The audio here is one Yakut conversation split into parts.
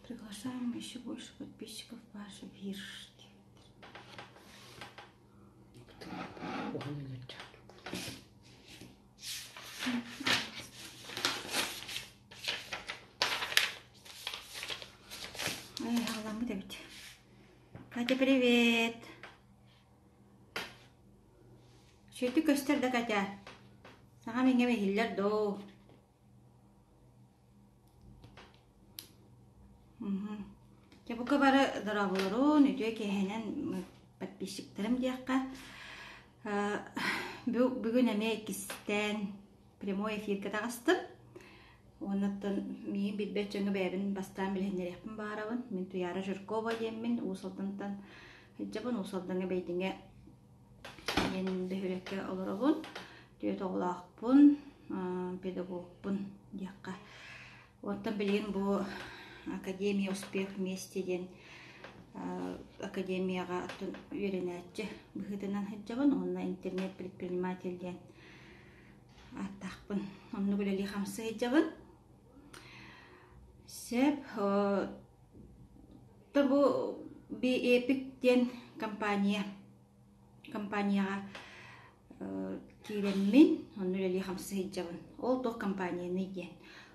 Приглашаем еще больше подписчиков в ваш эфир. Ай, халаммыт эбит. Катя, привет! Үчүгэйдик көстөр да, Катя? Саҥам иҥэм иһиллэр доо. Дьэ, бука бары дорооболорун, үтүө киэһэнэн подписчиктарым диэххэ. Бүгүн эмиэ иккистээн прямой эфиргэ таҕыстым. Уоннаттан миигин билбэт дьоҥҥо бэйэбин бастаан билиһиннэриэхпин баҕарабын. Мин Туйаара Жиркова диэммин, Уус Алдантан сылдьабын. Уус Алдаҥҥа Бэйдиҥэ диэн бөһүөлэккэ олоробун. Түөрт оҕолоохпун, педагогпун диэххэ. Оттон билигин бу Академия успех вместе диэн академияҕа үөрэнээччи быһыытынан сылдьабын уонна интернет-предприниматель диэн ааттаахпын. Оннук үлэлии-хамсыы сылдьабын. Сөп. Бу Эпик диэн компания компанияҕа киирэммин онно үлэлии-хамсыы сылдьабын. Ол туох компанияный диэн.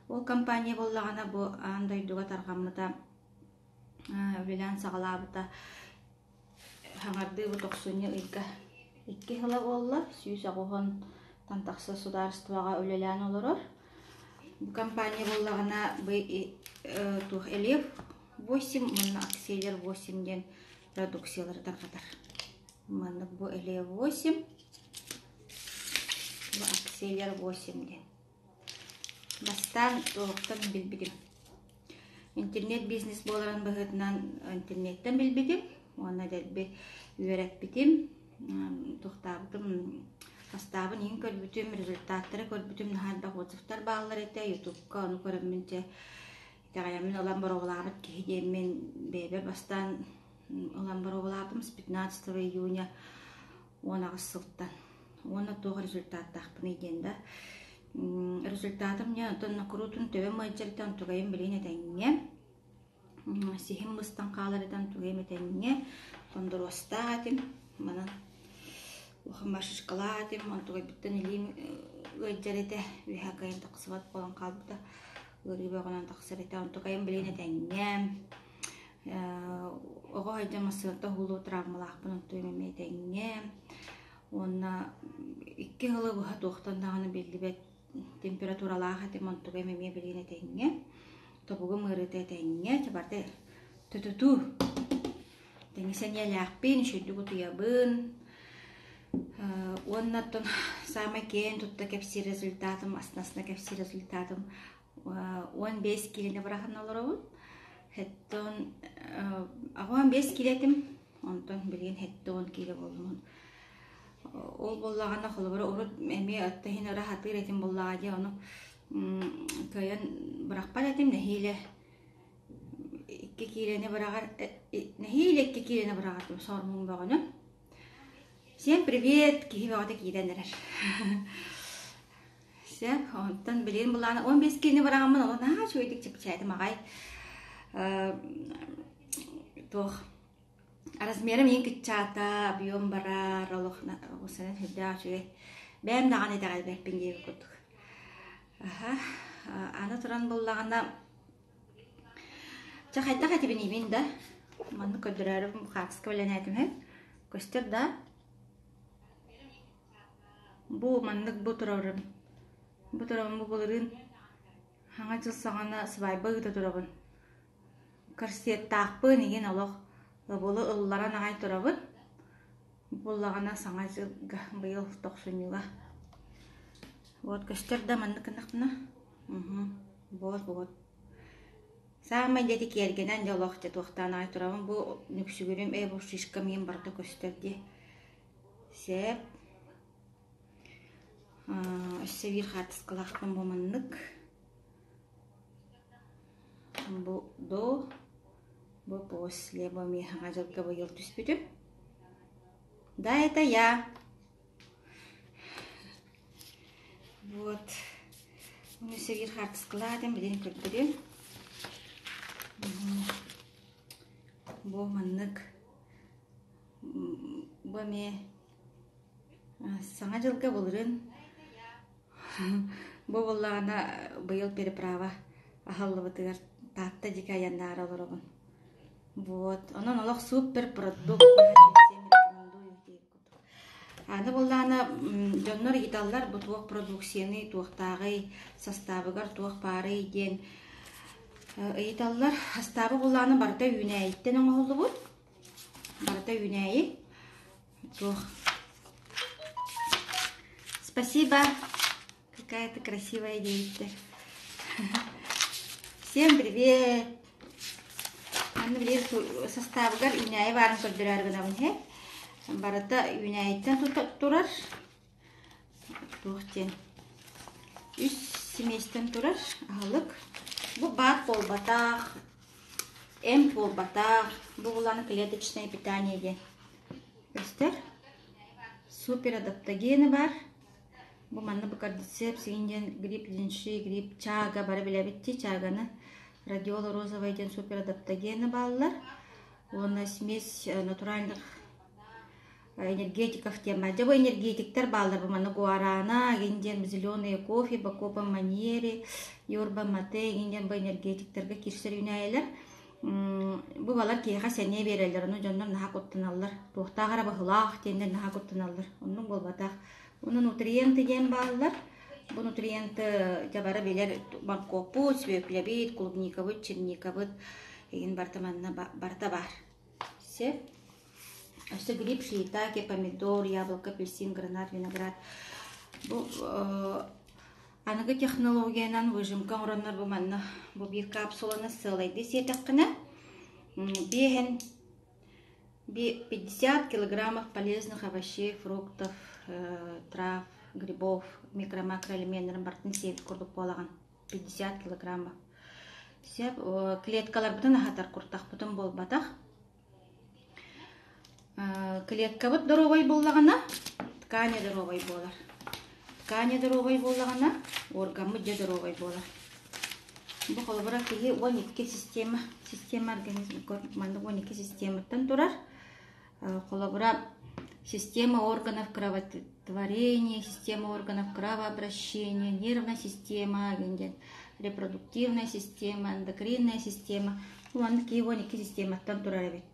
Ол компания буоллаҕына бу аан дойдуга тарҕаммыта үлэлээн саҕалаабыта хаҥардыы бу тохсунньу ыйга икки сыла буолла 180-тан тахса судаарыстыбаҕа үлэлээн олорор. Бу компания буоллаҕына бу туох Элев 8 уонна Акселер 8 диэн продукциялары тарҕатар. Маннык бу Элев 8, бу Акселер 8 диэн. Бастаан туохтан билбитим. Интернет-бизнес буоларын быһыытынан интернеттэн билбитим уонна дэлби үөрэппитим, туохтаабытым, бастаабын иһин көрбүтүм, результаттары көрбүтүм, наһаа элбэх отзывтар бааллар этэ, ютубка ону көрөммүн дьэ итэҕэйэммин ылан боруобалаабыт киһи диэммин бэйэбэр бастаан ылан боруобалаабытым с 15 июня 18 сылтан уонна туох результаттаахпыный диэн да результатым дьэ онтон куруутун төбөм ыалдьарыттан тугайым билигин этэҥҥэ сиһим быстан хааларыттан тугайым этэҥҥэ хондуруостаах этим манан улахан маршишкалаах этим онтугайбыттан илиим ыалдьар этэ үөһэ кыайан тахсыбат буолан хаалбыта ыарыы бөҕөнөн тахсар этэ онтукайым билигин этэҥҥэ оҕо сылдьан массыыната уһулуу травмалаахпын онтуйум эмиэ этэҥҥэ уонна икки сылы быһа туохтан даҕаны биллибэт температуралаах этим онтугайым эмиэ билигин этэҥҥэ тобугум ыарыыта этэҥҥэ чэ барыта тутутуу тэҥи сэниэлээхпин үчүгэйдик утуйабын уонна оттон саамай киэн тутта кэпсиир результатым астына кэпсиир результатым 15 киилэни бырахан олоробун. Хэттон 15 киилэ этим, онтон билигин 70 киилэ буоллум. Ол буоллаҕына, холобура, урут эмиэ отто иһин ыра сатыыр этим буоллаҕа дии, ону кыайан бырахпат этим, нэһиилэ икки киилэни быраҕар, нэһиилэ икки киилэни быраҕартым сормуҥ бөҕөнү. Всем привет! Киһи бөҕөтө киирэн эрэр. Сөп, онтон билигин былаана 15 киһини быраҕаммын олох наһаа үчүгэйдик чэпчээтим аҕай. Туох размерым иин кыччаата, объем барар, олох санан сүрдээх үчүгэй. Бэйэм даҕаны итэҕэйбэппин диэбит курдук. Аха, аны туран буллаҕына, чэ хайдах этибиниибин да, маннык көрдөрөөрү хаартыска бэлэнээтим үһү. Көстөр да? Бу маннык бу турарым. Бу турабын бу былырыын хаҥа дьыл саҕана свадьба ыыта турабын. Корсеттаахпын игин олох ыбылы ылларан аҕай турабын. Буллаҕына саҥа дьылга быйыл тохсунньуга. Вот көстөр да маннык гыннахпына. Угу. Вот вот. Саамай дьэ ити киэргэнэн дьэ олох дьэ туохтаан аҕай турабын. Бу нүксүгүрүм ээ бу шишкам иин барыта көстөр дии. Сөп. Өссө биир хаартыскалаахпын бу маннык. Бу до, бу после, бу эмиэ саҥа дьылга быйыл түспүтүм. Да, это я. Вот. Өссө биир хаартыскалаах этим, билигин көрдөрүөм. Бу маннык бу эмиэ Саҥа дьылга былырыын бу буоллаҕына быйыл переправа аһыллыбытыгар Таатта диэки айаннаары олоробун. Вот. Онон олох супер продукт всем рекомендую диир курдук. Аны буоллаҕына дьоннор ыйыталлар бу туох продукцияны туохтааҕый, састаабыгар туох баарый диэн ыйыталлар. Састааба буоллаҕына барыта үүнээйиттэн оҥоһуллубут. Барыта үүнээйи. Туох. Спасибо. Какая ты красивая диэбиттэр. Всем привет. Аны билигин састаабыгар үүнээйи баарын көрдөрөөр гынабын иһэ. Барыта үүнээйиттэн турар. Туох диэн. Үс сместэн турар аһылык. Бу баат буолбатах, эмп буолбатах. Бу буланы клеточное питание диэн. Көстөр. Супер адаптогены бар. Бу манна бу кордицепс диэн грипп линши, грипп чага бары билэбит дии чаганы. Радиола розовая диэн супер адаптогены бааллар. Уонна смесь натуральных энергетиков диэн баар. Дьэ бу энергетиктэр бааллар бу манна гуарана, игин диэн зеленые кофе, бакопа маньери, юрба мате, игин диэн бу энергетиктэргэ киирсэр үүнээйилэр. Бу балар киһиэхэ сэниэ биэрэллэр, ону дьоннор наһаа куттаналлар. Туохтаах эрэ баһылаах диэннэр наһаа куттаналлар. Оннук буолбатах. Уонна нутриенты диэн бааллар. Бу нутриенты дьэ бары билэр моркуоппут, сүөкүлэбит, клубникабыт, черникабыт игин барыта манна барыта баар. Все. Өссө гриб, шиитаке, помидор, яблоко, апельсин, гранат, виноград. Бу Аныгы технологиянан выжимка оҥороннор бу манна бу биир капсуланы сыалайдыы сиэтэххинэ биэһин 50 килограммов полезных овощей, фруктов, трав, грибов, микро-макроэлеменнэрин барытын сиэбит курдук буолаҕын. 50 килограммов. Сөп, клеткаларбытын аһатар куртахпытын буолбатах. Клеткабыт доруобай буоллаҕына, ткани доруобай буолар. Ткани доруобай буоллаҕына, органмыт дьэ доруобай буолар. Бу холобура киһи 12 система, система организма маннык 12 систематтан турар. Холобура система органов кровотворения, система органов кровообращения, нервная система, диэн репродуктивная система, эндокринная система. Маннык киһи 12 систематтан турар эбит.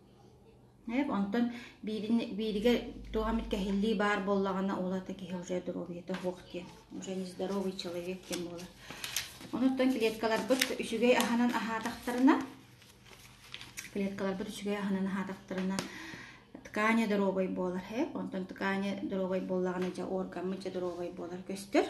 Онтон бииригэр туох эмит кэһиллии баар буоллаҕына, ол ата киһи уже доруобуйата суох диэн, уже нездоровый человек диэн буолар. Онуттан клеткаларбыт үчүгэй аһынан аһаатахтарына, клеткаларбыт үчүгэй аһынан аһаатахтарына, ткани доруобай буолар, онтон ткани доруобай буоллаҕына, дьэ органмыт дьэ доруобай буолар көстөр.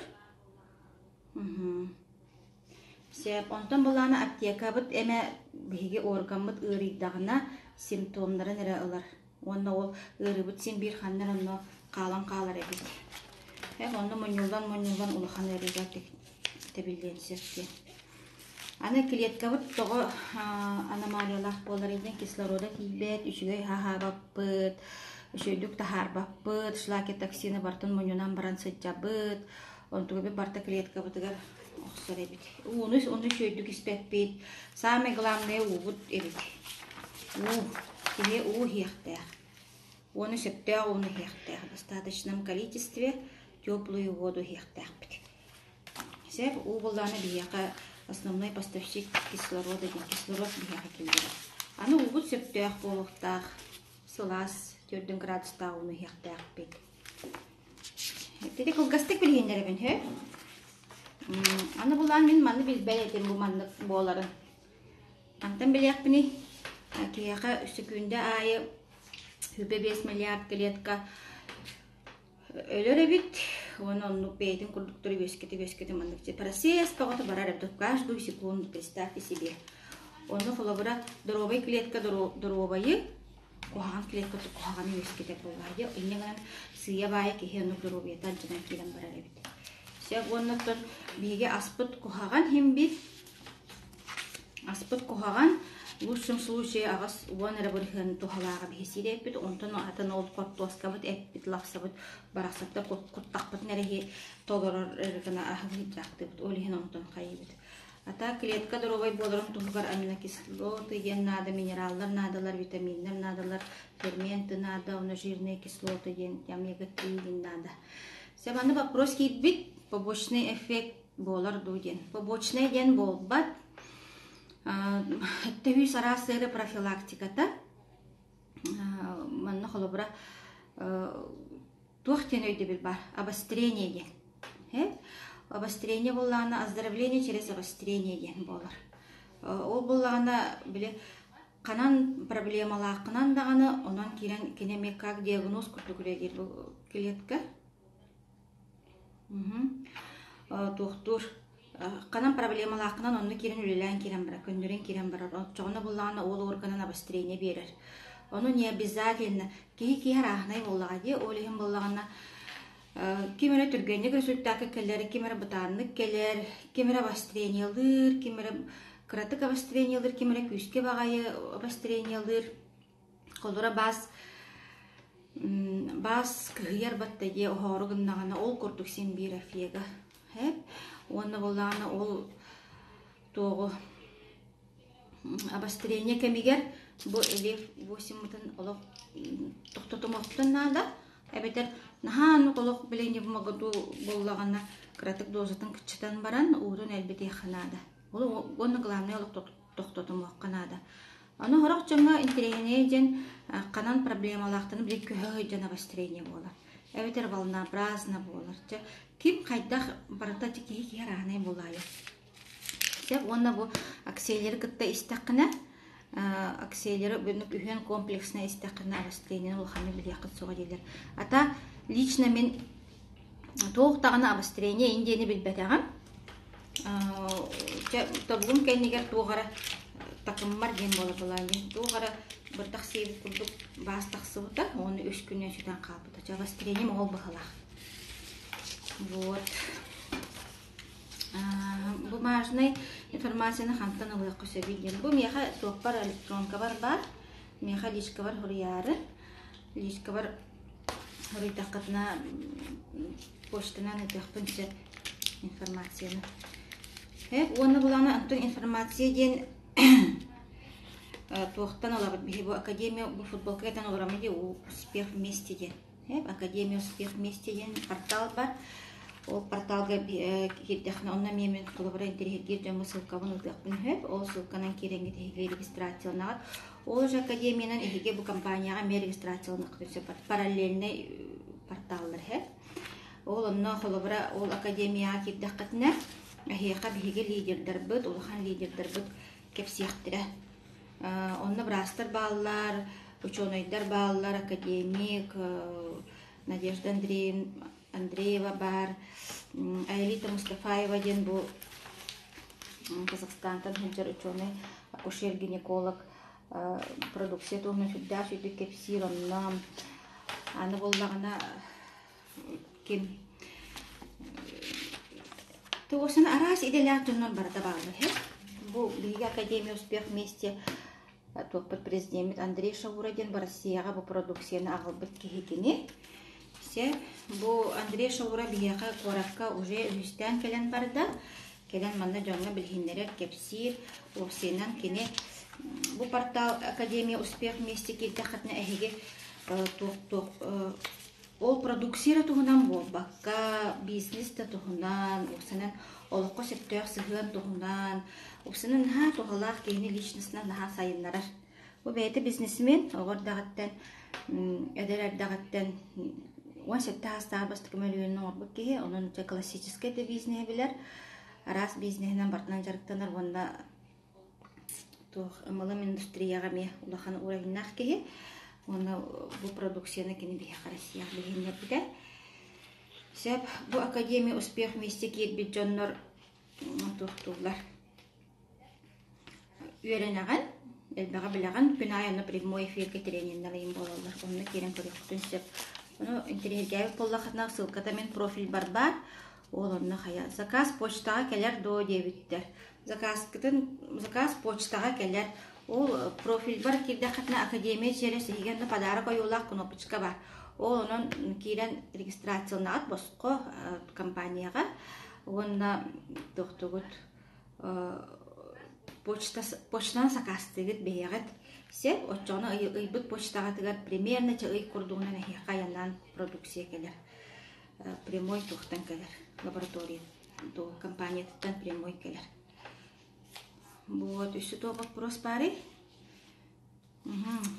Сөп. Онтон былаана аптекабыт эмэ биһиги органмыт ыарыйдаҕына симптомнарын эрэ ылар. Уонна ол ыарыыбыт син биир ханна эрэ онно хаалан хаалар эбит. Э, онно мунньуллан-мунньуллан улахан ыарыыга тэбиллиэн сөп диэн. Аны клеткабыт тоҕо аномалиялаах буолар диэн кислорода тиийбэт, үчүгэй аһаабаппыт, үчүгэйдик таһаарбаппыт, шлаки токсины барытын мунньунан баран сылдьабыт, Онтугабыт барыта клеткабытыгар охсор эбит. Ууну ону үчүгэйдик испэппит. Самое главное уубут эбит. Уу. Киһи уу иһиэхтээх. Уону сөптөөх ууну иһиэхтээх. В достаточном количестве теплую воду иһиэхтээхпит. Сөп, уу буоллаҕына биһиэхэ основной поставщик кислорода диэн кислород биһиэхэ киллэрэр. Аны уубут сөптөөх буолуохтаах. Сылаас 4 градустаах ууну иһиэхтээхпит. Ити кылгастык билиһиннэрэбин, һэ? Аны булаан мин манны билбэт этим бу маннык буоларын. Антан билиэхпиний? Киһиэхэ сөкүүндэ аайы 25 миллиард клетка өлөр эбит. Уонна оннук бэйэтин курдуктары үөскэтэ-үөскэтэ маннык процесс бөҕөтө барар эбит. Каждую секунду представьте себе. Онно холобура доруобай клетка доруобайы куһаҕан клетка куһаҕаны үөскэтэр буоллаҕа дии. Инньэ гынан сыыйа-баайа киһи оннук доруобуйата алдьанан киирэн барар эбит. Сөп уонна оттон биһиги аспыт куһаҕан иһин бит аспыт куһаҕан в лучшем случае 80 эрэ бырыһыан туһалааҕа биһи сиир эппит, онтон атын ол хортуоскабыт, эппит, лапсабыт барахсаттар куттахпытын эрэ толорор эрэ гына аһылыйдаахтыыбыт. Ол иһин онтон хайыыбыт. А так клетка доруобай буоларын туһугар аминокислоты диэн наада, минераллар наадалар, витаминнар наадалар, ферменты наада, уонна жирные кислоты диэн омега-3 диэн наада. Сэ манна вопрос киирбит, побочный эффект буолар дуу диэн. Побочный диэн буолбат. Төһүү араас ыары профилактиката. Манна холобура туох диэн өйдөбүл баар? Обострение диэн. Обострение буоллаҕына, оздоровление через обострение диэн буолар. Ол буоллаҕына, били ханан проблемалааххынан даҕаны, онон киирэн кини эмиэ как диагноз курдук үлэлиир бу клетка. Туохтуур ханан проблемалааххынан онно киирэн үлэлээн киирэн барар, көннөрөн киирэн барар. Оччоҕуна буллаҕына ол органын обострение биэрэр. Ону не обязательно киһи киһи арааһынай буоллаҕа дии, ол иһин буоллаҕына ким эрэ түргэнник результакка кэлэр, ким эрэ бытааннык кэлэр, ким эрэ обострениелыыр, ким эрэ кыратык обострениелыыр, ким эрэ күүскэ баҕайы обострениелыыр. Холобура баас баас кыһыйар батта диэ оһоору гыннаҕына ол курдук син биир эффега. Уонна буоллаҕына ол туоҕу обострение кэмигэр бу Элев 8-мытын олох тохтотумуохтун наада. Эбэтэр наһаа оннук олох билиҥҥи моготуу буоллаҕына кыратык дозатын кыччатан баран уутун элбэтиэххэ наада. Ол уонна главное олох тохтотумуохха наада. Ону сорох дьоҥҥо интэриэһинэй диэн ханан проблемалаахтарын били көһө сылдьан обострение буолар. Эбэтэр волнообразно буолар. Чэ, ким хайдах барыта киһи киһи арааһынай буолаайа. Сөп уонна бу акселеры кытта истэххинэ, акселеры бүгүн үһүөн комплексно истэххинэ обострениены улаханнык билиэххит суоҕа дииллэр. А так лично мин туох даҕаны обострение ин диэни билбэтэҕим. Чэ, тобугум кэннигэр туох эрэ такыммар диэн буола былаан туох эрэ бырдах сиэбит курдук баас тахсыбыта уонна үс күнүнэн сүтэн хаалбыта. Чэ, обострением ол быһалаах. Вот. Бумажнай информацияны хантан ылыахха сөбүй диэн. Бу миэхэ туохпар электронкабар баар. Миэхэ личкабар суруйаары. Личкабар суруйдаххытына почтанан ыытыахпын сөп информацияны. Уонна булаана онтон информация диэн туохтан ылабыт биһи бу академия бу футболка кэтэн олороммут дии успех вместе диэн. Академия успех вместе диэн портал бар. Ол порталга киирдэххинэ, онно эмиэ мин холобура интэриэһиргиир дьоҥҥо ссылкабын ыытыахпын сөп. Ол ссылканан киирэҥҥит эһиги регистрацияланаҕыт. Ол же академиянан эһиги бу компанияҕа эмиэ регистрацияланыаххытын сөп. Параллельнай порталлар иһэ. Ол онно холобура ол академияҕа киирдэххитинэ, эһиэхэ биһиги лидердарбыт, улахан лидердарбыт кэпсиэхтэрэ. Онно быраастар бааллар, учуонайдар бааллар, академик Надежда Андреева баар, Аэлита Мустафаева диэн бу Казахстантан сылдьар учуонай, акушер-гинеколог продукция туһунан сүрдээх сүрдүк кэпсиир онно аны буоллаҕына ким Туосана араас идэлээх дьоннор барыта бааллар үһү. Бу биһиги Академия успех вместе туохпут президеммит Андрей Шаура диэн бу Россияҕа бу продукцияны аҕалбыт киһи кини. Все бу Андрей Шаура биһиэхэ куоракка уже үһүстээн кэлэн барда. Кэлэн манна дьоҥҥо билиһиннэрэр, кэпсиир. Уопсайынан кини бу портал Академия успех вместе киирдэххитинэ эһиги туох-туох Ол продукция эрэ туһунан буолбакка, бизнес да туһунан, уопсайынан олоххо сөптөөх сыһыан туһунан, уопсайынан наһаа туһалаах киһини личностынан наһаа сайыннарар. Бу бэйэтэ бизнесмен, оҕо эрдэҕиттэн, эдэр эрдэҕиттэн 17 саастаах бастакы мөлүйүөнүн оҥорбут киһи, онон дьэ классическай да бизнеһи билэр, араас бизнеһинэн барытынан дьарыктанар уонна туох МЛМ индустрияҕа эмиэ улахан уровеннаах киһи уонна бу продукцияны кини биһиэхэ Россияҕа билиһиннэрбитэ. Сөп, бу Академия успех вместе киирбит дьоннор туохтууллар. Үөрэнэҕин, элбэҕи билэҕин, күн аайы онно прямой эфиргэ трениннэр ыйын буолаллар. Онно киирэн көрүөххүтүн сөп. Ону интэриэһиргээбит буоллаххытына ссылката мин профильбар баар. Ол онно хайа заказ почтаҕа кэлэр дуо диэбиттэр. Заказкытын заказ почтаҕа кэлэр. Ол профильбар киирдэххитинэ Академия через иһигэр онно подарок ойуулаах кнопочка баар. Ол онон киирэн регистрацияланаҕыт босхо компанияҕа уонна тохтугут. Почта почтанан сакаастыыгыт бэйэҕит сөп, оччоҕуна ыйбыт почтаҕытыгар примерно чэ ый курдугунан эһиэхэ айаннаан продукция кэлэр. Прямой туохтан кэлэр лаборатория компаниятыттан прямой кэлэр. Вот, өссө туох вопрос баарый?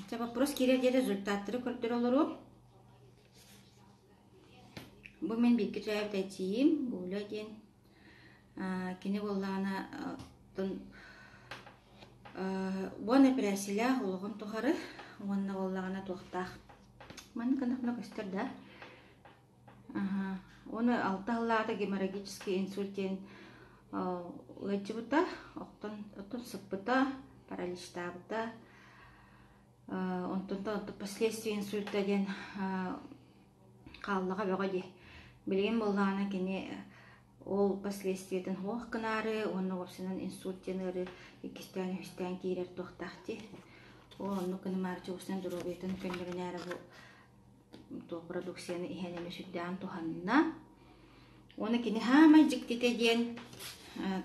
Чэ, вопрос киирэр диэри результаттары көрдөрө олоруом. Бу мин бииргэ төрөөбүт эдьиийим Гуля диэн. Кини буоллаҕына уон эпэрээссийэлээх олоҕун тухары уонна буоллаҕына туохтаах. Маннык гыннахпына көстөр да. Уонна алта сыллааҕыта геморрагический инсульт диэн ыалдьыбыта, оттон оттон сыппыта, параличтаабыта. Онтон последствия инсульта диэн хааллаҕа бөҕө дии. Билигин буоллаҕына кини ол последствиетын суох гынаары уонна уопсайынан инсульт диэн ыарыы иккистээн үһүстээн киирэр туохтаах дии. Ол оннук гынымаары чугастан доруобуйатын көннөрүнээри бу туох продукцияны иһэн эмэ сүрдээҕин туһанна. Уонна кини хаамай дьиктитэ диэн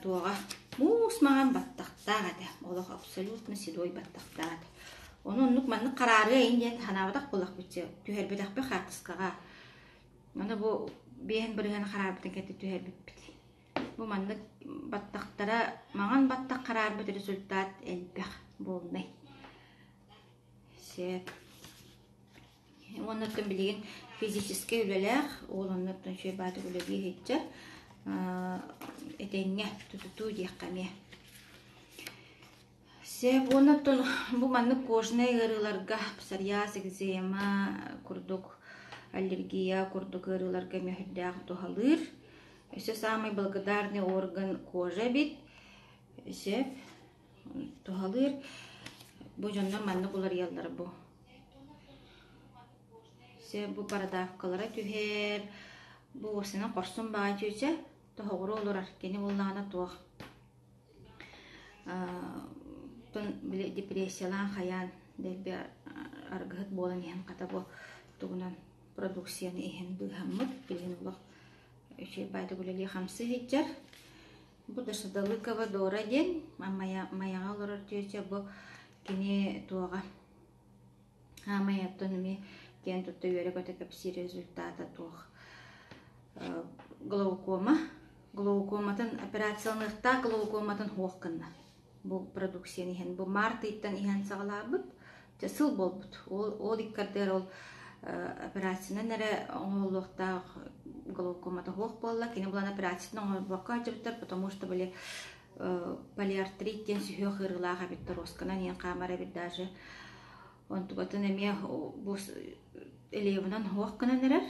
туоҕа муус маҥан баттахтаах этэ. Олох абсолютно седой баттахтаах этэ. Ону оннук маннык хараарыа иһин диэн санаабатах буоллахпытчы түһэрбэтэхпит хаартыскаҕа. Аны бу 5% хараарбытын кэннэ түһэрбиппит. Бу маннык баттахтара маҥан баттах хараарбыт результат элбэх буолнай. Сөп. Уонна оттон билигин физическэй үлэлээх, ол онно оттон үчүгэй баатык үлэлии сылдьар. Этэҥҥэ тутутуу диэххэ эмиэ. Сөп. Уонна оттон бу маннык кожнай ыарыыларга псориаз, экзема курдук, аллергия курдук ыарыыларга эмиэ сүрдээх туһалыыр. Өссө саамай благодарный орган кожа эбит. Сөп. Туһалыыр. Бу дьоннор маннык уларыйаллар бу. Сөп бу бородавкалара түһэр. Бу уопсайынан хорсун баҕайы чүөчэ тоһоҕоро олорор. Кини буоллаҕына туох били депрессиялаан хайаан дэлби арыгыһыт буолан иһэн хата бу тугунан продукцияны иһэн быыһаммыт. Билигин олох үчүгэй баайдык үлэлии-хамсыы сылдьар. Бу Дашадалыкова Дора диэн Майаҕа олорор тетя бу кини туоҕа Майаттан эмиэ киэн тутта үөрэ-көтө кэпсиир результата туох глаукома глаукоматын операцияланыахтаах глаукоматын суох гынна бу продукцияны иһэн бу март ыйтан иһэн саҕалаабыт дьэ сыл буолбут ол ол иккардыгар ол операциянан эрэ оҥоһуллуохтаах глаукомата суох буолла кини булан операциятын оҥорбокко сылдьыбыттар потому что были полиартрит диэн сүһүөх ыарыылаах эбит торуосканан иһэн хаамар эбит даже онтукатын эмиэ бу Элиевынан суох гынан эрэр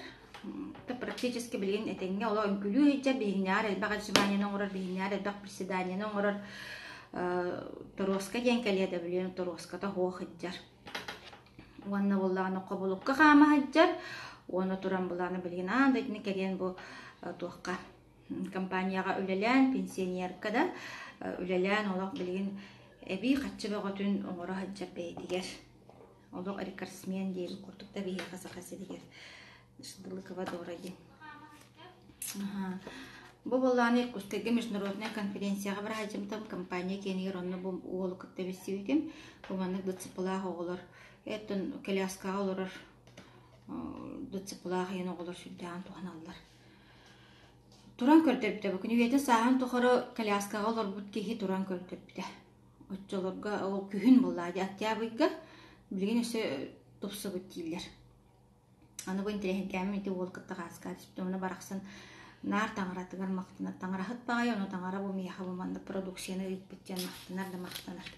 практически билигин этэҥҥэ олох үҥкүүлүү сылдьар биһигинээҕэр элбэх отжиманияны оҥорор биһигинээҕэр элбэх приседанияны оҥорор торуоска диэн кэлиэ да билигин торуоската суох сылдьар уонна буоллаҕына хобулукка хаама сылдьар уонна туран былаана билигин аан дойдуну кэриэн бу туохха компанияҕа үлэлээн пенсионерка да үлэлээн олох билигин эбии хаччы бөҕөтүн оҥоро сылдьар бэйэтигэр олох рекордсмен диэбит курдук да биһиэхэ Саха сиригэр Шдылыкова Дора диэн. Бу буоллаҕына Иркутскайга международнай конференцияҕа бараһадьымтам компания киэнигэр онно бу уолу кытта билсибитим. Бу маннык ДЦП-лаах оҕолор эттон коляскаҕа олорор ДЦП-лаах ийэн оҕолор сүрдээҕин туһаналлар. Туран көрдөрбүтэ. Бу күн үйэтин сааһын тухары коляскаҕа олорбут киһи туран көрдөрбүтэ. Оччолорго ол күһүн буоллаҕа дии, октябрьга билигин өссө тупсубут дииллэр. Аны бу интэриэһиргээммин ити уол кытта хааска түспүтүм. Ону барахсан наар таҥаратыгар махтанар. Таҥараһыт баҕайы, ону таҥара бу миэхэ бу маннык продукцияны ыыппыт диэн махтанар да махтанар.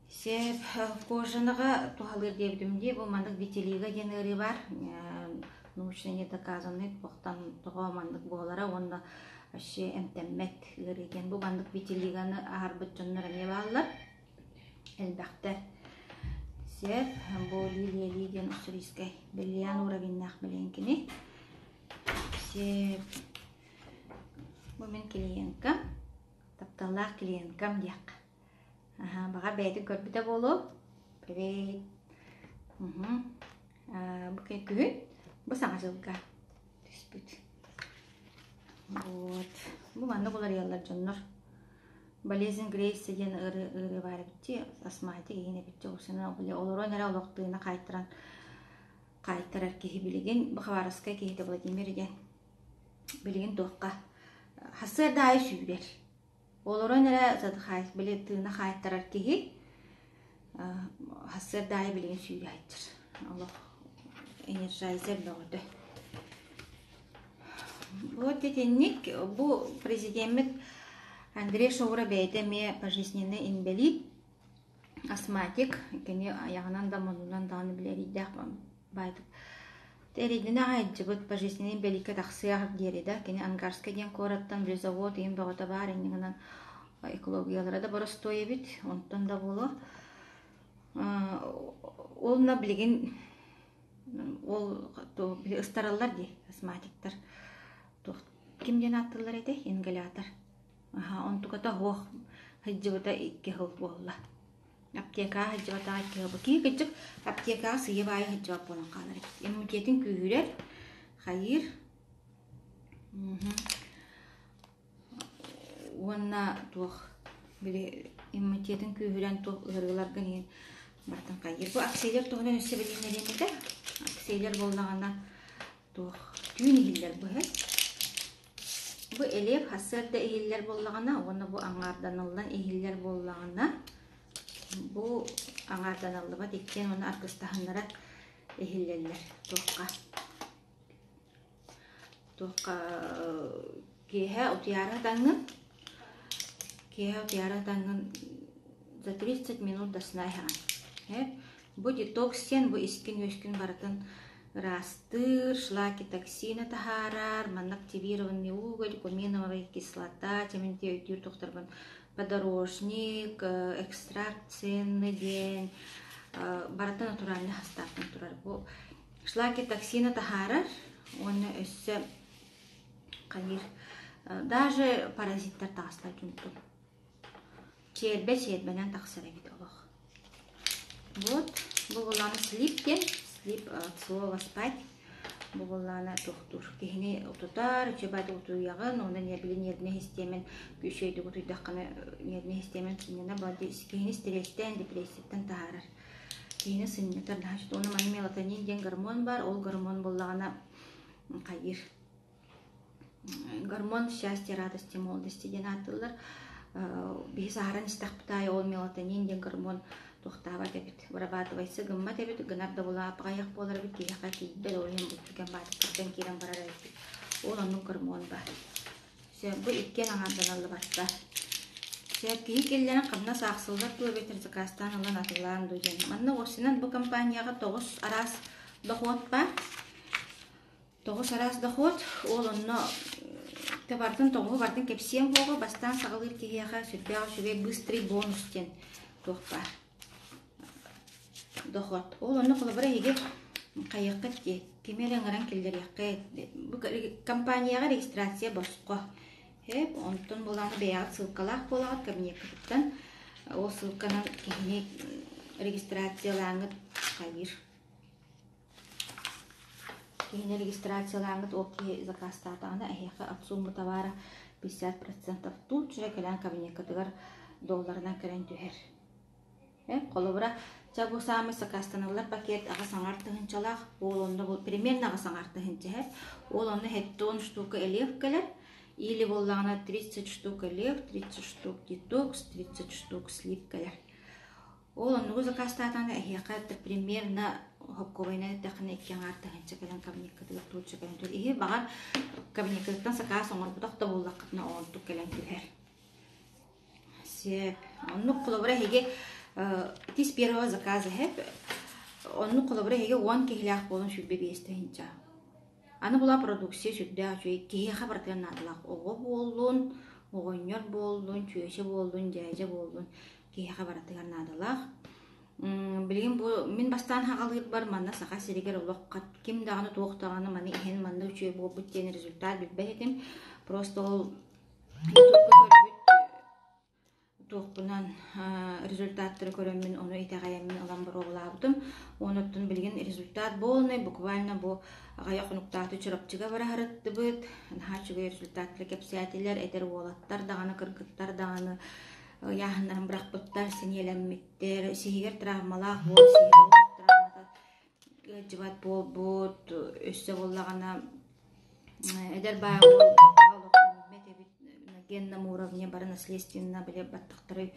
Сөп, кожаныга туһалыыр диэбитим дии, бу маннык витилиго диэн ыарыы баар. Научно не доказанный туохтан тоҕо маннык буолара уонна вообще эмтэммэт ыарыы диэн. Бу маннык витилигоны аһарбыт дьоннор эмиэ бааллар. Элбэхтэр. Сөп, бу Лилия Ли диэн уссурийскай бриллиант уровеннаах билигин кини. Сөп. Бу мин клиенткам, тапталлаах клиенткам диэххэ. Аһаа, баҕар бэйэтин көрбүтэ буолуо. Привет. Уһу. Бу күһүн бу саҥа дьылга түспүт. Вот. Бу маннык уларыйаллар дьоннор. Болезнь Грейса диэн ыарыы ыарыы баар эбит дии, астматик игин эбит дии, олорон эрэ олох тыына хаайтаран хаайтарар киһи билигин бу Хабаровскай киһитэ Владимир диэн билигин туохха сарсыарда аайы сүүрэр. Олорон эрэ задыхаясь били тыына хаайтарар киһи сарсыарда аайы билигин сүүрэ сылдьар. Олох энерджайзер бөҕөтө. Вот итинник бу президеммит Андрей Шоура бэйэтэ эмиэ пожизненный инбэлиит, астматик, кини айаҕынан да муннунан даҕаны билэриийдээх баайдык. Эрэйдэнэ аҕай илдьибит пожизненный инбэлииккэ тахсыах диэри да, кини Ангарскай диэн куораттан завод иһин бөҕөтө баар инньэ гынан экологиялара да боростуой эбит, онтон да буолуо. Ол на билигин ол ыстараллар дии астматиктар туох ким диэн ааттыыллар этэй ингалятор аха онтуката суох сылдьыбыта 2 сыл буолла аптекаҕа сылдьыбатаҕа 2 сыл киһи кырдьык аптекаҕа сыыйа-баайа сылдьыбат буолан хаалар эбит иммунитетин күүһүрэр хайыыр Уонна туох били иммунитетын күүһүрэн туох ыарыыларгын иһин барытын хайыыр. Бу акселер туһунан өссө билиһиннэриэм этэ. Акселер буоллаҕына туох түүн иһиллэр быһа. Бу элиэп сарсыарда иһиллэр буоллаҕына уонна бу аҥаарданыллан иһиллэр буоллаҕына бу аҥаарданаллыбат иккиэн уонна аргыстаһыннара иһиллэллэр туохха Туохха киэһэ утуйаары сытаҥҥын, киэһэ утуйаары сытаҥҥын за 30 минут до сна иһэҕин. Э бу детокс диэн бу искин-үөскүн барытын ыраастыыр, шлаки токсины таһаарар, манна активированный уголь, куминовая кислота, чэминти өйдүүр тохторбун подорожник, экстракт ценный диэн барыта натуральный састааптан турар. Бу Шлаки токсины таһаарар уонна өссө хайыыр даже паразиттар таҕыстар дьонтон. Чиэрбэ чиэрбэнэн тахсар эбит олох. Вот бу буллаана слип диэн слип от слова спать бу буллаана туохтуур киһини утутар үчүгэй утуйаҕын уонна нервли нервнэй систиэмэн күүсэйдик утуйдаххына нервнэй систиэмэн сынньана киһини стресстэн депрессияттан таһаарар Киһини сынньатар значит уонна манна мелатонин диэн гормон баар, ол гормон буоллаҕына хайыыр гормон счастья, радости, молодости диэн ааттыыллар. Биһи саһаран истэхпит аайы ол мелатонин диэн гормон туохтаабат эбит, вырабатывайса гыммат эбит, гынар да булаапаҕайах буолар эбит, киһиэхэ тиийбэт, ол иһин бүттүгэн баатыттан киирэн барар эбит. Ол оннук гормон баар. Сөп, бу иккиэн аҥаарданаллыбаттар. Сөп, киһи киллэрэн хамнас аахсыллар дуо эбэтэр заказтаан ылан атыылаан дуу диэн. Манна уопсайынан бу компанияҕа 9 араас дохуот баар. 9 араас дохуот. Ол онно барытын тоҕуһу барытын кэпсиэм буоҕа. Бастаан саҕалыыр киһиэхэ сүрдээх үчүгэй быстрый бонус диэн туох баар. Дохуот. Ол онно холобура эһиги хайыаххыт дии, кими эрэ ыҥыран киллэриэххит. Бу компанияҕа регистрация босхо. Эп, онтон буолааны бэйэҕит ссылкалаах буолаҕыт кабинеккытыттан. Ол ссылканан киһини регистрациялааҥҥыт хайыыр. Киһини регистрациялааҥҥыт ол киһи заказтаатаҕына эһиэхэ от суммы товара 50% тут же кэлэн кабинеккытыгар долларынан кэлэн түһэр. Холобура, чэ бу саамай сакаастаныллар пакет аҕыс аҥаар тыһыынчалаах, ол онно бу примерно 8,5 тыһыынча иһэр. Ол онно 70 штука элев кэлэр, или буоллаҕына 30 штук элев, 30 штук детокс, 30 штук слип кэлэр. Ол оннугу заказтаатаҕына эһиэхэ это примерно хоккуобайынан эттэххинэ 2,5 тыһыынча кэлэн кабинеккытыгар туучча кэлэн түһэр. Иһи баҕар кабинеккытыттан сакаас оҥорботох да буоллаххытына онтук кэлэн түһэр. Сөп. Оннук холобура эһиги ити с первого заказа иһэп. Оннук холобура эһиги 10 киһилээх буолан 25 тыһыынча. Аны була продукция сүрдээх үчүгэй киһиэхэ барытыгар наадалаах оҕо буоллун, оҕонньор буоллун, чүөчэ буоллун, дьээдьэ буоллун киһиэхэ барытыгар наадалаах. Билигин бу мин бастаан хаҕалыырбар манна Саха сиригэр олох ким даҕаны туох даҕаны маны иһэн манна үчүгэй буолбут диэн результат билбэт этим. Просто ол Ютубка көрбүт туохпунан результаттары көрөммүн, ону итэҕэйэммин ылан боруобалаабытым. Онуттан билигин результат полный, буквально бу аҕыйах хонуктаахты Чурапчыга бара сырыттыбыт. Наһаа үчүгэй результаттары кэпсээтилэр, эдэр уолаттар даҕаны, кыргыттар даҕаны. Ыйааһыннарын бырахпыттар, сэниэлэммиттэр, сиһигэр травмалаах буол, сиһигэр травмата ыалдьыбат буолбут, өссө буоллаҕына эдэр баай уол эбит на генном уровне бары наследственно били баттахтары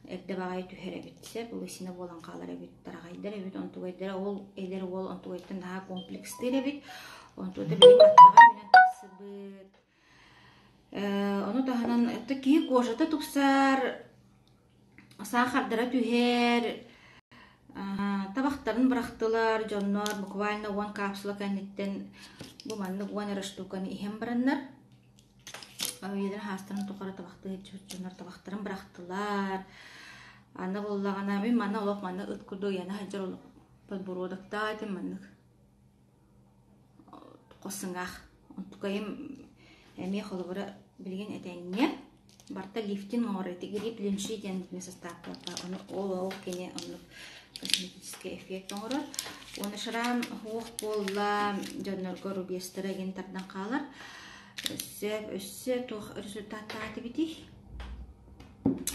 эрдэ баҕайы түһэр эбит сөп лысина буолан хаалар эбит тараҕайдар эбит онтугайдара ол эдэр уол онтугайтан наһаа комплекстыыр эбит онтута били баттаҕа үүнэн тахсыбыт. Ону таһынан киһи кожата тупсар, саахардара түһэр, табахтарын бырахтылар, дьоннор буквально 10 капсула кэнниттэн бу маннык 10 эрэ штуканы иһэн бараннар, үйэлэр хаастарын тухары табахтыы дьоннор табахтарын бырахтылар. Аны буоллаҕына мин манна олох манна ыт курдук ыйана сылдьар олох подбородоктаах этим маннык. Хос сыҥаах. Онтукайым эмиэ холобура билигин этэҥҥэ барыта лифтинг оҥорор ити грипп линши диэн итини састааптарга ону ол ол кини оннук косметический эффект оҥорор. Уонна шрам уох буолла дьоннорго рубецтара игин тардан хаалар. Өссө өссө туох результаттаах этибитий?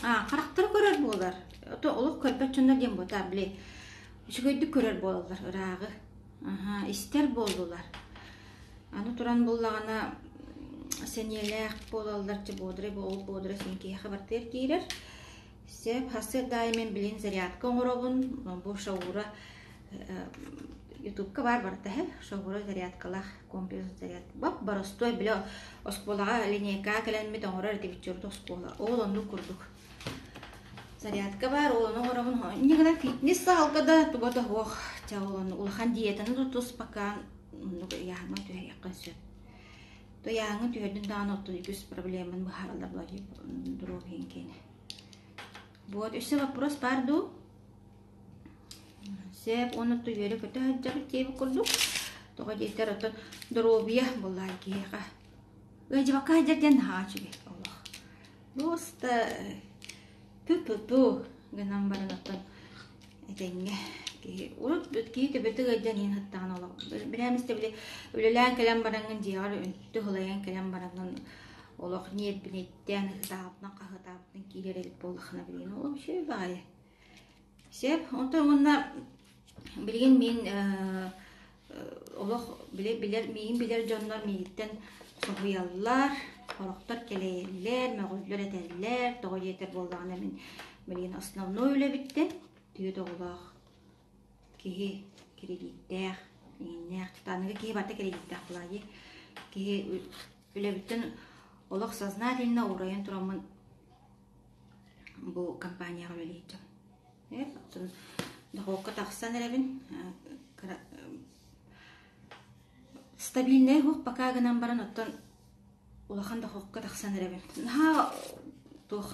А, харахтара көрөр буолар. Ото олох көрбөт дьоннор диэн буота, били үчүгэйдик көрөр буолаллар ырааҕы. Аһа, истэр буоллулар. Аны туран буллаҕына сэниэлээх буолаллар, чэ бодрый ол бодрый син киһиэхэ бартыгар киирэр. Сөп, сарсыарда аайы мин билин зарядка оҥоробун. Бу шаура ютубка баар барыта иһэ. Шаура зарядкалаах комплекс заряд. Бап боростуой били оскуолаҕа линейкаҕа кэлэммит оҥорор этибит чурут оскуола. Ол оннук курдук. Зарядка баар, ол ону оҥоробун. Инньэ гынан фитнес саалга да туга да суох. Чэ ол ону улахан диетаны тутуспакка оннук ыйааһыҥҥа түһэриэххин сөп. То ыйааһыҥҥа түһэрдин даҕаны оттон үгүс проблеманы быһаараллар доруобуйаҥ киэнэ. Вот, өссө вопрос баар дуу? Сөп, уонна то үөрэ-көтө сылдьабыт диэбит курдук. Тоҕо диэтэр, оттон доруобуйа буоллаҕа киһиэхэ. Ыалдьыбакка сылдьар диэн наһаа үчүгэй олох. Просто ту-ту-ту гынан баран оттон этэҥҥэ киһи урут киһи төбөтө ыалдьан иһин сыттаҕына олох бирээмистэ били үлэлээн кэлэн бараҥҥын дьиэҕэр үнтү сылайан кэлэн бараҥҥын олох ньиэрбинэйдээн ыһытаабытынан хаһытаабытынан киирэр эбит буоллаххына билигин ол үчүгэй баҕайы. Сөп, онтон уонна билигин мин олох билэр, билэр, миигин билэр дьоннор миигиттэн соһуйаллар, сорохтор кэлэйэллэр, мөҕүллэр этэллэр, тоҕо диэтэр буоллаҕына мин билигин основной үлэбиттэн түөрт оҕолоох киһи кредиттээх, иҥиннээх, аныгы киһи барыта кредиттээх буолаа дии. Киһи үлэбиттэн олох сознательно уурайан тураммын бу компанияҕа үлэлии сылдьабын. Дохуокка тахсан эрэбин. Стабильнай уһук пока гынан баран оттон улахан дохуокка тахсан эрэбин. Наһаа туох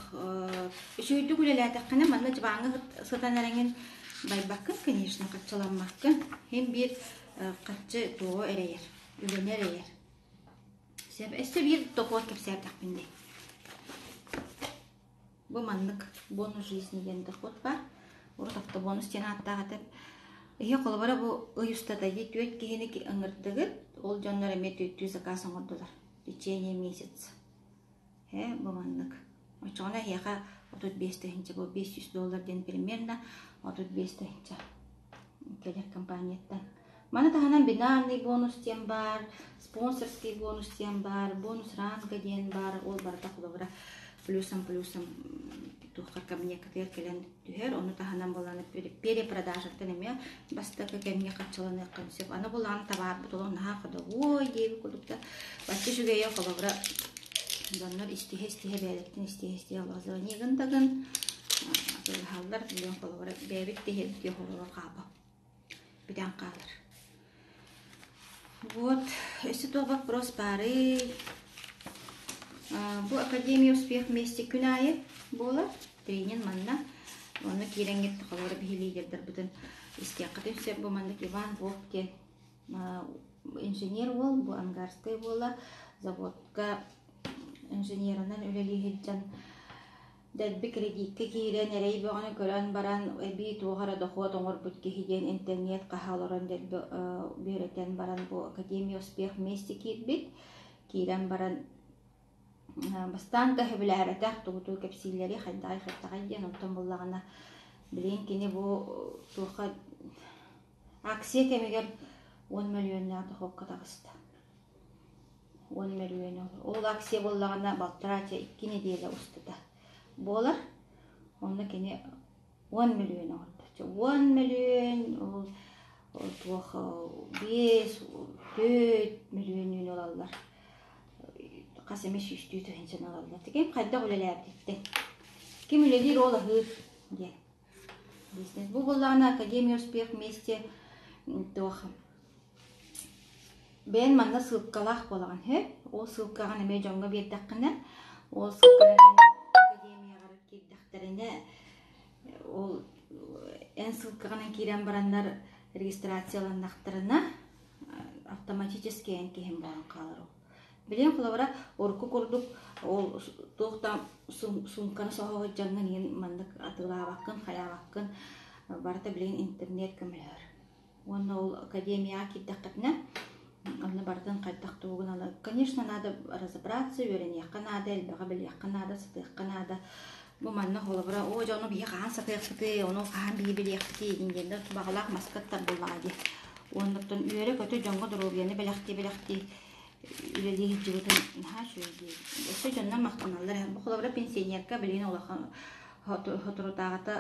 үчүгэйдик үлэлээтэххинэ манна дьыбааҥҥа сытан эрэҥин байбаккын, конечно, хаччыламмаккын. Һин биир харчы туоҕу эрэйэр, үлэни эрэйэр. Сөп, өссө биир дохуот кэпсээтэхпин дии. Бу маннык бонус жизни диэн дохуот баар. Урут автобонус диэн ааттаах этэ. Иһи холобура бу ый устата түөрт киһини ыҥырдыгыт, ол дьоннор эмиэ түөртүү заказ оҥордулар. В течение месяца. Э, бу маннык. Оччоҕуна эһиэхэ 35 тыһыынча бу 500 доллар диэн примерно 35 тыһыынча кэлэр компанияттан. Маны таһынан бинарный бонус диэн баар, спонсорский бонус диэн баар, бонус ранга диэн баар, ол барыта холобура плюсом плюсом туоххар кабинеккатыгар кэлэн түһэр, ону таһынан буолан перепродажаттан эмиэ бастакы кэмҥэ харчыланыаххын сөп. Аны булаан табаарбыт олох наһаа ходовой диэбит курдук да бачча үчүгэйэ холобура дьоннор истиһэ-истиһэ бэйэлэриттэн истиһэ-истиһэ олох звони гын да гын атыылаһаллар билэн холобура бэйэбит тэһиэбит холобура хаалбат бүтэн хаалар. Вот, өссө туох вопрос баарый? Бу Академия успех вместе күн аайы буолар. Тренинг манна. Онно киирэҥҥит холобура биһи лидердарбытын истиэххитин сөп. Бу маннык Иван Вовк диэн инженер уол, бу Ангарскай буола заводка инженерынан үлэлии сылдьан Дэлби кредиккэ киирэн эрэй бөҕөнү көрөн баран эбии туох эрэ дохуот оҥорбут киһи диэн интернет хаһа олорон дэлби үөрэтэн баран бу Академия успех вместе киирбит. Киирэн баран Бастаан да сөбүлээбэтэх тугу-тугу кэпсииллэрий, хайдаҕый-хайдаҕый диэн, онтон буллаҕына билигин кини бу туохха акция кэмигэр 10 мөлүйүөннээх дохуокка таҕыста. 10 мөлүйүөн ол акция буоллаҕына балтараа 2 нэдиэлэ устата буолар. Онно кини 10 мөлүйүөн оҥордо. 10 мөлүйүөн ол туох 5-4 мөлүйүөннүүн ылаллар. Хас эмэ сүүстүү тыһыынчаны ылаллар. Ким хайдах үлэлээбититтэн. Ким үлэлиир ол аһыыр диэн. Бизнес. Бу буоллаҕына Академия успех вместе туох бэйэн манна ссылкалаах буолаҕын һэ. Ол ссылкаҕын эмиэ дьоҥҥо биэрдэххинэ, ол ссылканан академияҕа киирдэхтэринэ, ол эн ссылкаҕынан киирэн бараннар регистрацияланнахтарына, автоматически эн киһим буолан хаалар ол. Билигин холобура урукку курдук ол туох да суумканы соһо сылдьаҥҥын иһин маннык атыылаабаккын, хайаабаккын, барыта билигин интернет көмөлөһөр. Уонна ол академияҕа киирдэххитинэ, онно барытын хайдах тугун ала. Конечно, надо разобраться, үөрэниэххэ наада, элбэҕи билиэххэ наада, сатыахха наада. Бу манна холобура, оо дьэ ону биһи хаһан сатыахпытый, ону хаһан биһи билиэхпитий диэн баҕалаах маска тарбыллаҕа дии. Уоннаттан үөрэ-көтө дьоҥҥо доруобуйаны бэлэхтии-бэлэхтии үлэлии сылдьыбытын наһаа үчүгэй дии. Өссө дьоннор махтаналлар. Бу холобура пенсионерка билигин улахан соторутааҕыта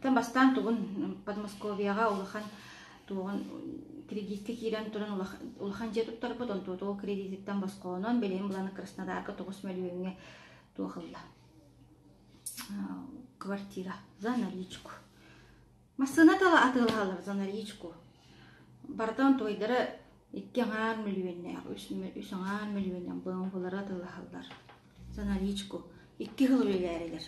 бастаан тугун Подмосковьеҕа улахан туоҕун кредитка киирэн туран улахан дьиэ туттарбыт, онтуот ол кредититтэн босхолонон билигин булан Краснодарга 9 мөлүйүөҥҥэ туох ылла квартира за наличку. Массыына тала атыылаһаллар за наличку. Барытын туойдара 2,5 мөлүйүөннээх, 3,5 мөлүйүөннээх БМВлары атыылаһаллар. За наличку. 2 сыл үлэлээрилэр.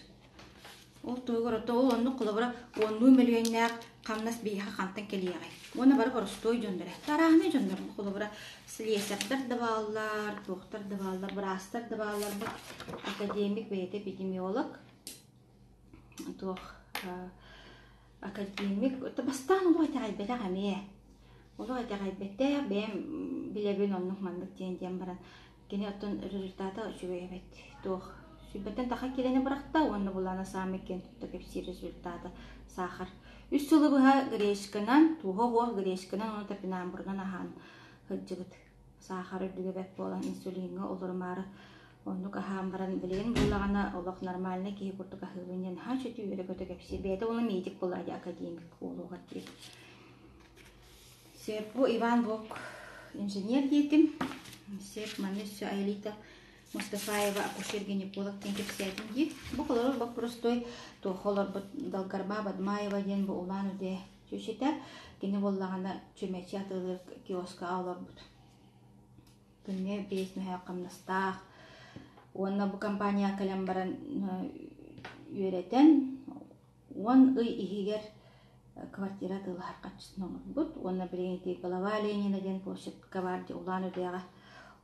Ол туһугар ото ол оннук холобура уоннуу мөлүйүөннээх хамнас биһиэхэ хантан кэлиэҕэй? Уонна бары боростуой дьоннор. Арааһынай дьоннор холобура слесардар да бааллар, туохтар да бааллар, быраастар да бааллар. Бу академик бэйэтэ эпидемиолог туох академик бастаан олох итэҕэйбэтэх эмиэ. Олох итэҕэйбэтэх, бэйэм билэбин оннук маннык диэн диэн баран кини оттон результата үчүгэй эбит. Туох сүүрбэттэн таха киилэни бырахта уонна булаана саамай киэн тутта кэпсиир результата сахар. 3 сылы быһа гречканан, туоһа суох гречканан уонна топинамбурунан аһаан сылдьыбыт. Сахар үрдүгэ бэрт буолан инсулиҥҥа олорумаары оннук аһаан баран билигин буоллаҕына олох нормальный киһи курдук аһыыбын диэн наһаа үчүгэй үөрэ-көтө кэпсиир. Бэйэтэ уонна медик буолла дии академик буолуоҕар диир. Сөп, бу Иван Бок инженер диэтим. Сөп, манна өссө Аэлита Мустафаева акушер-гинеколог диэн кэпсээтим дии. Бу холору боппурустой туохха олорбут Далгарма Бадмаева диэн бу Улан-Удэ чүчүтэ. Кини буоллаҕына чүмэчи атыылыыр киоскаҕа олорбут. Күҥҥэ 5 мөһөөх хамнастаах. Уонна бу компанияҕа кэлэн баран үөрэтэн 10 ый иһигэр квартира атыылаһар харчытын оҥорбут уонна билигин ити Голова Ленина диэн площадка баар дии Улан-Удэҕэ.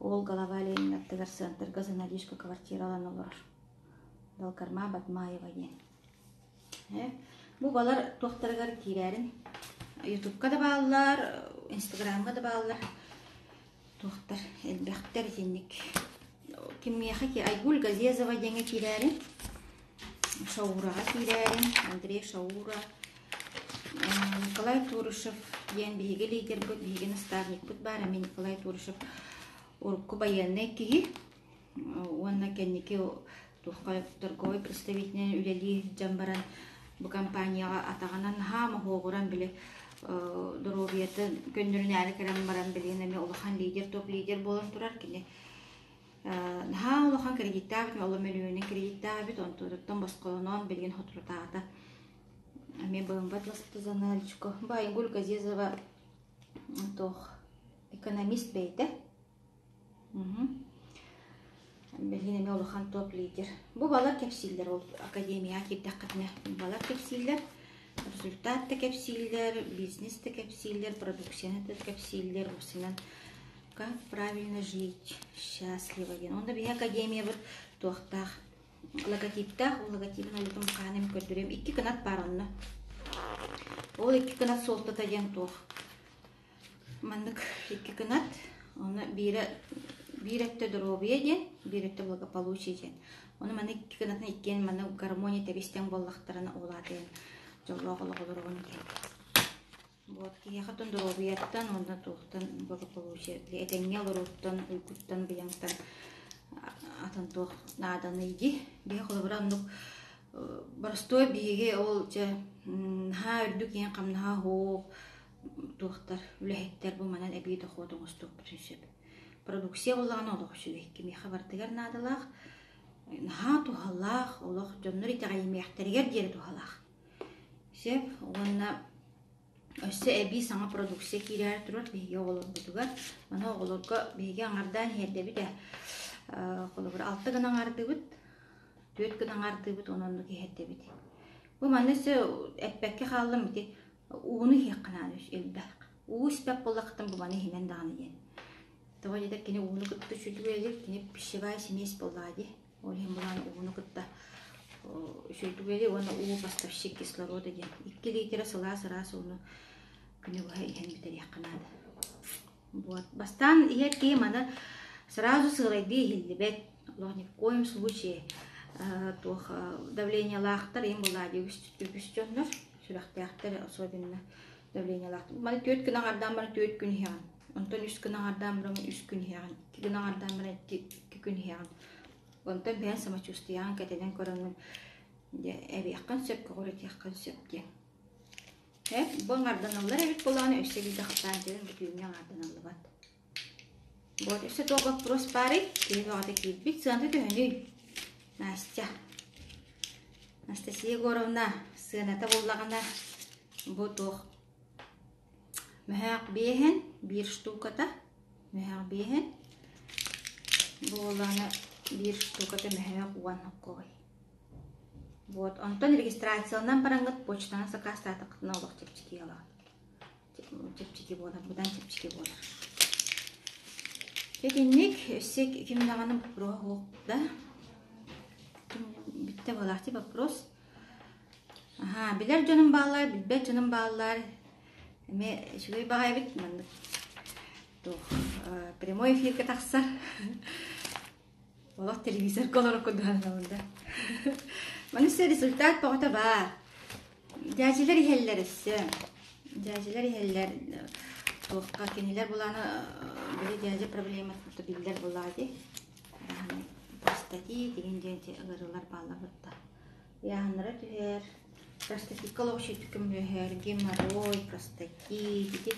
Ол Голова Ленина аттыгар центрга за наличку квартира ылан олорор. Далкарма Батмаева диэн. Бу балар туохтарыгар киирээрин Ютубка да бааллар, Инстаграмҥа да бааллар. Туохтар элбэхтэр итинник. Кимиэхэ Айгуль Газезова диэҥҥэ киирээрин, Шаураҕа киирээрин, Андрей Шаура, Николай Турышев диэн биһиги лидербыт, биһиги наставникпыт баар, эмиэ Николай Турышев урукку байыаннай киһи уонна кэнники туохха торговай представителинэн үлэлии сылдьан баран бу компанияҕа атаҕынан наһаа моһуогуран били доруобуйатын көннөрүнээри кэлэн баран билигин эмиэ улахан лидер топ-лидер буолан турар кини наһаа улахан кредиттаах эбит, ол мөлүйүөнүн кредиттаах эбит, онтуттан босхолонон билигин соторутааҕыта эмиэ БМВ за наличку. Бу Айгуль Газизова туох экономист бэйэтэ. Билигин эмиэ улахан топ-лидер. Бу балар кэпсииллэр ол академияҕа киирдэххитинэ балар кэпсииллэр, результат да кэпсииллэр, бизнес да кэпсииллэр, продукцияны да кэпсииллэр, уопсайынан как правильно жить счастливо диэн. Онно биһи академиябыт туохтаах логотиптаах, ол логотибын олутум хаан эми көрдөрүөм. Икки кынат баар онно. Ол икки кынат суолтата диэн туох? Маннык икки кынат, онно биирэ Биир өттө доруобуйа диэн, биир өттө благополучие диэн. Ону маны икки гынатын иккиэн маны гармония тэбис-тэҥ буоллахтарына ол аата дьоллоох олох олороҕун диэн. Вот киһиэхэ оттон доруобуйаттан уонна туохтан благополучие этэҥҥэ олорууттан, уйгуттан, быйаҥтан атын туох нааданый дии. Биһи холобура оннук боростуой биһиги ол дьэ наһаа үрдүк иэн хамнаһа суох туохтар үлэһиттэр бу манан эбии дохуот оҥостуохпутун сөп. Продукция буоллаҕына олох үчүгэй. Кимиэхэ барытыгар наадалаах, наһаа туһалаах, олох дьоннор итэҕэйимиэхтэригэр диэри туһалаах. Сөп уонна өссө эбии саҥа продукция киирээри турар биһиги оҕолорбутугар. Маны оҕолорго биһиги аҥардаан иһэрдэбит ээ. Холобур, алта гына аҥаардыыбыт, түөрт гына аҥаардыыбыт уонна оннук иһэрдэбит. Бу манна өссө эппэккэ хааллым ити ууну иһиэххэ наада элбэх. Уу испэт буоллаххытын бу маны иһимэн даҕаны диэн. Тоҕо диэтэр кини ууну кытта үчүгэй кини пищевая смесь буоллаҕа дии. Ол иһин булан ууну кытта үчүгэй уонна уу поставщик кислорода диэн. 2 литра сылаас ыраас ууну күнү быһа иһэн бүтэриэххэ наада. Вот. Бастаан иһэр киһи маны сразу сыалайдыы иһиллибэт. Олох ни в коем случае туох давлениелаахтар им булаа үгүс үгүс дьоннор сүрэхтээхтэр особенно давлениелаах. Маны түөрт күн аҥардаан баран түөрт күн иһэҕин. Онтон үс күн аҥардаан баран үс күн иһэҕин. Икки күн аҥардаан баран икки, икки күн иһэҕин. Онтон бэйэн самочувствиеҕын кэтэнэн көрөҥҥүн дьэ эбиэххин сөп, көҕүрэтиэххин сөп диэн. Э, бу аҥарданаллар эбит буоллаҕына өссө биирдэ хаттаан кэлэн бүтүүҥҥэ аҥарданаллыбат. Вот, өссө туох вопрос баарый? Киһи бөҕөтө киирбит. Сыаната төһөнүй? Настя. Анастасия Егоровна, сыаната буоллаҕына бу туох мөһөөх биэһин биир штуката мөһөөх биэһин бу буоллаҕына биир штуката мөһөөх уон хоккуой. Вот, онтон регистрацияланан бараҥҥыт почтанан сакаастаатаххытына олох чэпчэки ылаҕыт. Чэпчэки буолар, быдан чэпчэки буолар. Итинник өссө ким даҕаны боппуруоһа суох да бүттэ буолаахчы вопрос. Аһаа, билэр дьонум бааллар, билбэт дьонум бааллар. Эмиэ үчүгэй баҕайы эбит маннык туох прямой эфиргэ тахсар. Олох телевизорга олорор курдук сананабын да. Маны өссө результат бөҕөтө баар. Дьээдьилэр иһэллэр өссө. Дьээдьилэр иһэллэр. Туохха кинилэр булааны били дьээдьи проблемата биллэр булаа дии. Простатит деген диэн ыарыылар бааллар бытта. Ыйааһыннара түһэр. Простатикка олох үчүгэй көмөлөһөр. Геморрой, простатит ити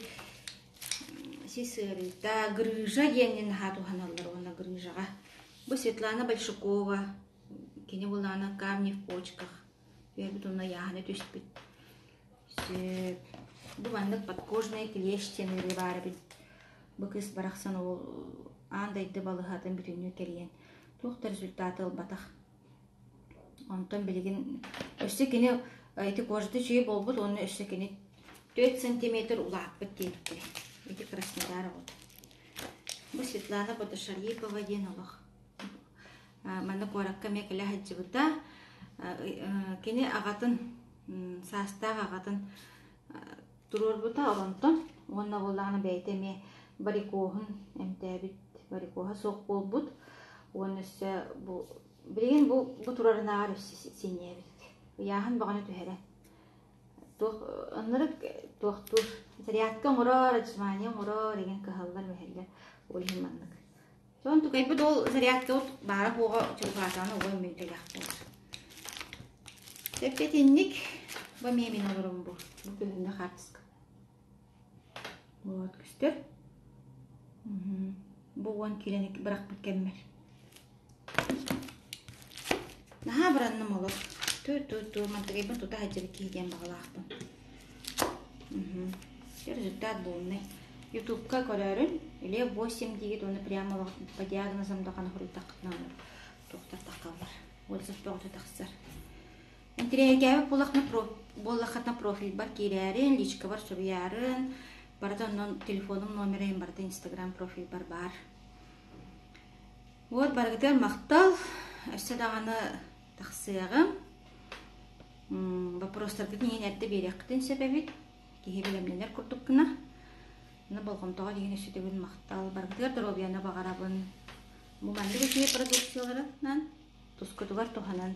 Сис ыарыыта, грыжа диэнин наһаа туһаналлар уонна грыжаҕа. Бу Светлана Большакова, кини булаана камни в почках үөрбүт уонна ыйааһына түспүт. Сөп. Бу маннык подкожная клещ диэн ыарыы баар эбит. Бу кыыс барахсан ол аан дойду балыыһатын бүтүннүү кэрийэн туох да результаты ылбатах. Онтон билигин өссө кини ити кожата үчүгэй буолбут уонна өссө кини 4 сантиметр улааппыт диэбиттэрэ. Ити Краснодар оҕото. Бу Светлана Бодошарипова диэн олох. Манна куоракка эмиэ кэлэ сылдьыбыта. Кини аҕатын, саастаах аҕатын туруорбута оронтон уонна буоллаҕына бэйэтэ эмиэ варикоһун эмтээбит, варикоһа суох буолбут уонна өссө бу билигин бу бу турарынааҕар өссө синньээбит. Ыйааһын баҕана түһэрэ. Туох ынырык туохтуур зарядка оҥорор, отжимание оҥорор игин кыһаллар-мүһэллэр. Ол иһин маннык. Соон тукайбыт ол зарядкабыт баара суоҕа чугаһаатаҕына уон мүнүүтэлээх буолар. Сөп итинник бу эмиэ мин олорум бу. Бу күһүҥҥү хаартыска. Вот көстөр. Бу уон киилэни бырахпыт кэммэр. Наһаа баранным олох. Ту-ту-ту мантыгайбын тута сылдьыбыт киһи диэн баҕалаахпын. Результат буолунай. Ютубка көрөөрүн, или 8 диигит уонна прямо по диагнозам даҕаны хоруйдаххытына туохтар таххаллар. Отзыв бөҕөтө тахсар. Интириэһиргээбит буоллаххытына профильбар киирээрин, личкабар суруйаарын, барыта онон телефонум номера барыта инстаграм профильбар баар. Вот барыгытыгар махтал, өссө даҕаны тахсыаҕым. Вопростаргытын иһин эрдэ биэриэххитин сөп эбит. Киһи бэлэмнэнэр курдук гына. Болҕомтоҕо диэн өссө төгүл махтал. Барыгытыгар доруобуйаны баҕарабын. Бу маннык үчүгэй продукцияларынан тускутугар туһанан.